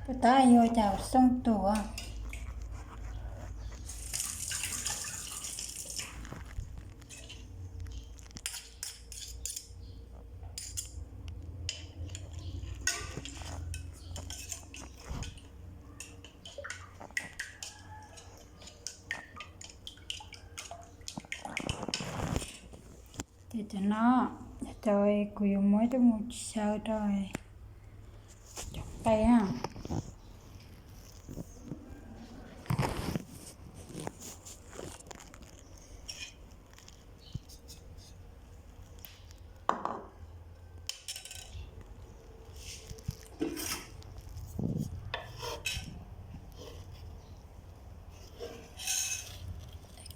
Tab yuav cas xooj tus. Ces cov no, cov kuv yuav muab coj mus xyaw rau cov qe na.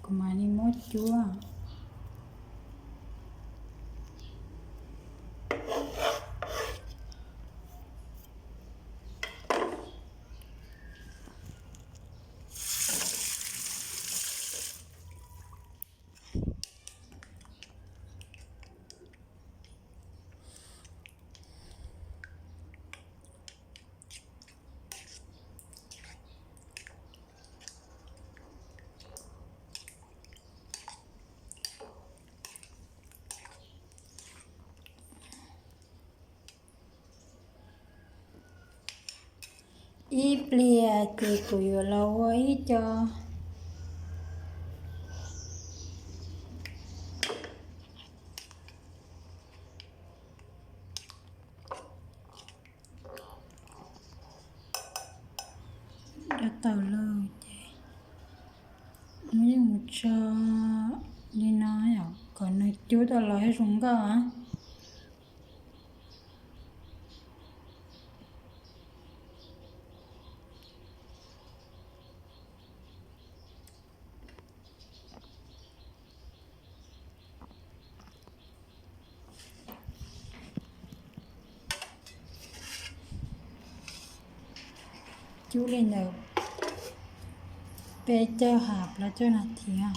Kuv mam li muab cuab. Ib pliag ces kuv yuav los ua ib co cov taum lawm ces muab yeej mus tso li no kom nws cub tau los zoo nkauj. Cub li ntawd peb caug ha plaub caug nas this.